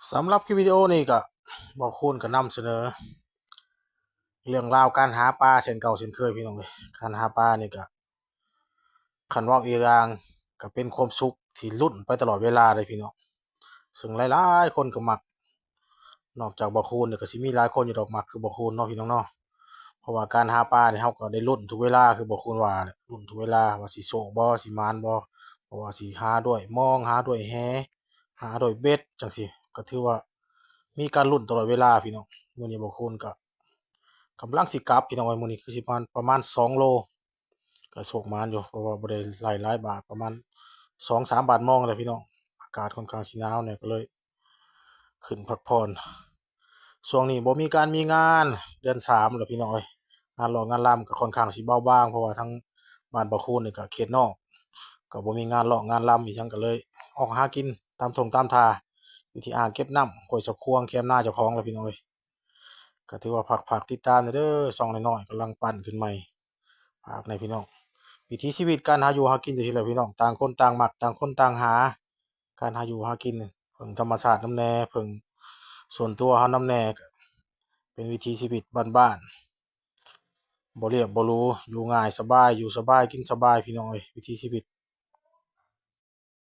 ສຳລັບຄລິບວິດີໂອນີ້ກະ ບ່າວຄູນກະນຳສະເໜີ ເລື່ອງລາວການຫາປາເຊັ່ນເກົ່າເຊັ່ນເຄີຍພີ່ນ້ອງເອີຍ. ການຫາປານີ້ກະ ຄັນເວົ້າອີກຢ່າງກະເປັນຄວາມສຸກທີ່ລຸ້ນໄປຕະຫຼອດເວລາເດ້ພີ່ນ້ອງ ເຊິ່ງຫຼາຍໆຄົນກະມັກ ນອກຈາກບ່າວຄູນນີ້ກະຊິມີຫຼາຍຄົນຢູ່ດອກມັກຄືບ່າວຄູນເນາະພີ່ນ້ອງເນາະ. ເພາະວ່າການຫາປານີ້ເຮົາກະໄດ້ລຸ້ນທຸກເວລາຄືບ່າວຄູນວ່າແຫຼະ ລຸ້ນທຸກເວລາວ່າຊິໂຊກບໍ່ ຊິໝານບໍ່ ເພາະວ່າຊິຫາດ້ວຍມອງ ຫາດ້ວຍແຫ ຫາດ້ວຍເບັດຈັ່ງຊີ້ ກະຖືວ່າມີການລຸ້ນຕະຫຼອດເວລາພີ່ນ້ອງ. ມື້ນີ້ບ່າວຄູນກະກຳລັງຊິກັບພີ່ນ້ອງເອີຍ ມື້ນີ້ຄືຊິປະມານ ປະມານສອງໂລ ກະໂຊກໝານຢູ່ ເພາະວ່າບໍ່ໄດ້ໄລ່ຫຼາຍບາດ ປະມານສອງສາມບາດມອງແຫຼະພີ່ນ້ອງ. ອາກາດຄ່ອນຂ້າງຊິໜາວແດ່ ກະເລີຍຂຶ້ນພັກຜ່ອນ. ຊ່ວງນີ້ບໍ່ມີການມີງານ ເດືອນສາມແລ້ວພີ່ນ້ອງເອີຍ ງານຫຼໍ່ງານລຳກະຄ່ອນຂ້າງຊິເບົາບາງ ເພາະວ່າທາງບ້ານບ່າວຄູນນີ້ກະເຂດນອກ ກະບໍ່ມີງານຫຼໍ່ງານລຳອີ່ຫຍັງ ກະເລີຍອອກຫາກິນຕາມທົ່ງຕາມທ່າ ຢູ່ທີ່ອ່າງເກັບນ້ຳ ຫ້ວຍສະຄວງ ແຄມນາເຈົ້າຂອງແຫຼະພີ່ນ້ອງເອີຍ. ກະຖືວ່າຝາກ ຝາກຕິດຕາມແດ່ເດີ ຊ່ອງນ້ອຍໆກຳລັງປັ້ນຂຶ້ນໃໝ່ ຝາກແດ່ພີ່ນ້ອງ. ວິຖີຊີວິດການຫາຢູ່ຫາກິນຈັ່ງຊີ້ແຫຼະພີ່ນ້ອງ ຕ່າງຄົນຕ່າງມັກ ຕ່າງຄົນຕ່າງຫາ ການຫາຢູ່ຫາກິນ ເພິ່ງທຳມະຊາດນຳແດ່ ເພິ່ງສ່ວນຕົວເຮົານຳແດ່ ກະເປັນວິຖີຊີວິດບ້ານໆ ບໍ່ລຽບບໍ່ຫຼູ ຢູ່ງ່າຍສະບາຍ ຢູ່ສະບາຍກິນສະບາຍພີ່ນ້ອງເອີຍ ວິຖີຊີວິດ